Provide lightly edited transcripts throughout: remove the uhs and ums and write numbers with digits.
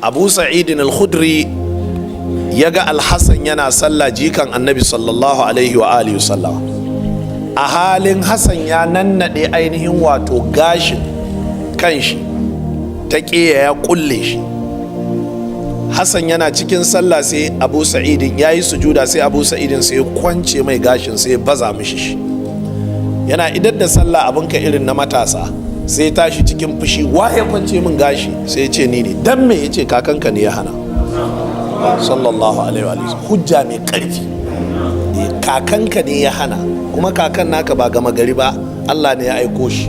Abu Sa'idin al-Khudri ya ga Alhassan yana sallah, jikan Annabi sallallahu alaihi wa alihi sallama, a halin Hassan ya nannaɗe ainihin wato gashin kanshi ta ƙeya, ya kulle shi. Hassan yana cikin sallah, sai Abu Sa'idin ya yi sujuda, sai Abu Sa'idin sai ya kwance mai gashin, sai ya baza mishi shi. Yana idar da sallah, abinka irin na matasa, sai tashi cikin fushi: "Wa ya kwance min gashi?" Sai ya ce, "Ni ne." "Dan me?" Ya ce, "Kakanka ne ya hana," sallallahu alaihi wa. Hujja mai karfi. Kakanka ne ya hana, kuma kakan naka ba gama gari ba, Allah ne ya aiko shi,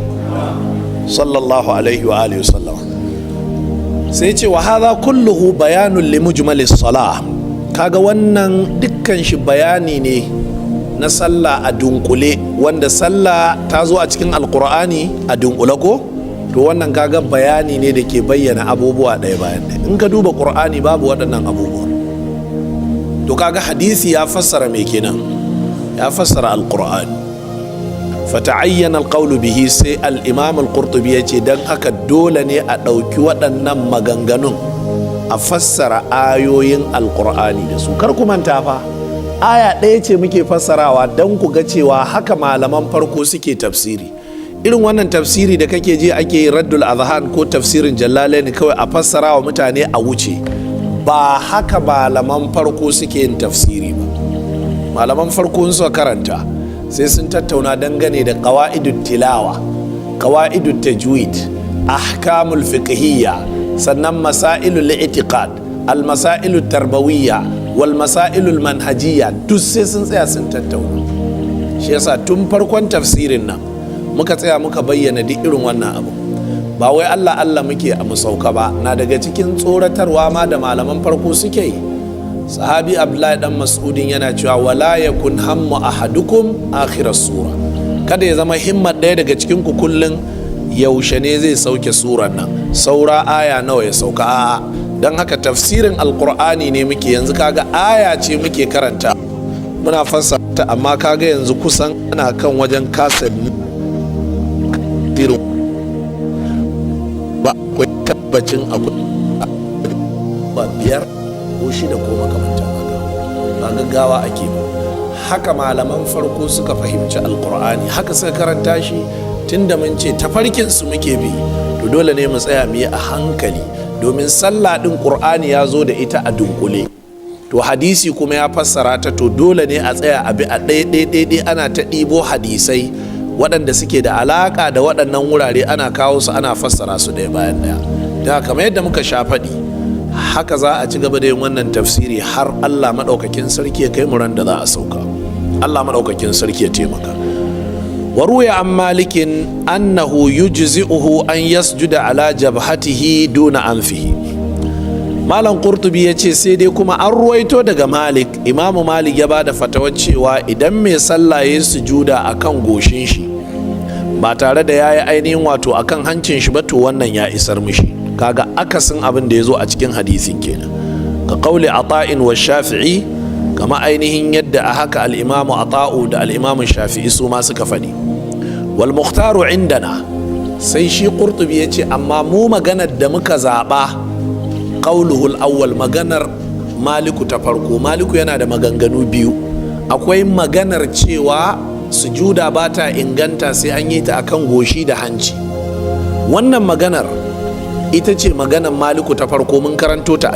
sallallahu alaihi wa alihi wasallam. Sai ce: "Wa hadha kulluhu bayanun li mujmalis salah." Kaga wannan dukkan shi bayani ne na sallah a dunkule, wanda sallah ta zo a cikin Alkur'ani a dunkule ko? To wannan kaga bayani ne da ke bayyana abubuwa ɗaya bayan ɗaya. In ka duba Ƙur'ani, babu waɗannan abubuwa. To kaga hadisi ya fassara me kenan? Ya fassara Alkur'ani. "Fata'ayyana alqawlu bihi." Sai al-Imam al-Qurtubi ya ce, don haka dole ne a ɗauki waɗannan maganganun a fassara ayoyin Alkur'ani da su. Kar ku manta fa, aya ɗaya ce muke fassarawa, don ku ga cewa haka malaman farko suke tafsiri. Irin wannan tafsiri da kake ji ake yi, Raddul Azhan ko tafsirin Jalalaini, kawai a fassara wa mutane a wuce, ba haka malaman farko suke yin tafsiri ba. Malaman farko suka karanta, sai sun tattauna dangane da qawa'idut tilawa, qawa'idut tajwid, ahkamul fiqhiyya, sannan masailul i'tiqad, al masailut tarbawiyya wal masailul manhajiyya. Duk sai sun tsaya sun tattauna. Shi yasa tun farkon tafsirin nan muka tsaya muka bayyana duk irin wannan abu. Ba wai Allah Allah muke a mu sauka ba. Na daga cikin tsoratarwa ma da malaman farko suke yi. Sahabi Abdullahi dan Mas'udin yana cewa: "Wala yakun hammu ahadukum akhirar sura." Kada ya zama himmar ɗaya daga cikin ku kullun yaushe ne zai sauke surar nan, saura aya nawa ya sauka. A'a, don haka tafsirin Alkur'ani ne muke yanzu. Kaga aya ce muke karanta, muna fassara, amma kaga yanzu kusan ana kan wajen kasa irin ba akwai tabbacin akwai ba biyar ko shida ko makamantan haka. Ba gaggawa ake ba. Haka malaman farko suka fahimci Alkur'ani, haka suka karanta shi. Tunda mun ce tafarkin su muke bi, to dole ne mu tsaya mu yi a hankali, domin sallah din Qur'ani ya zo da ita a dunkule, to hadisi kuma ya fassara ta. To dole ne a tsaya a bi a ɗaya ɗaya, ana ta ɗibo hadisai waɗanda suke da alaƙa da waɗannan wurare, ana kawo su, ana fassara su ɗaya bayan ɗaya. Da kamar yadda muka sha faɗi, haka za a ci gaba da yin wannan tafsiri har Allah maɗaukakin sarki ya kai mu ran da za a sauka. Allah maɗaukakin sarki ya taimaka. وروي عن مالك أنه يجزئه أن يسجد على جبهته دون أنفه. Malam Qurtubi ya ce, sai dai kuma an ruwaito daga Malik, Imamu Malik ya ba da fatawar cewa idan mai sallah ya sujuda a kan goshin shi ba tare da ya yi ainihin wato akan hancin shi ba, to wannan ya isar mishi. Kaga akasin abin da ya zo a cikin hadisin kenan. كقول عطاء والشافعي, kama ainihin yadda a haka Al'imamu Ata'u da Al'imamu Shafi'i su ma suka faɗi. "والمختار عندنا." Sai shi Qurtubi ya ce, amma mu maganar da muka zaɓa, قوله الأول, maganar Maliku ta farko. Maliku yana da maganganu biyu. Akwai maganar cewa sujuda ba ta inganta sai an yi ta akan goshi da hanci. Wannan maganar ita ce maganar Maliku ta farko, mun karanto ta.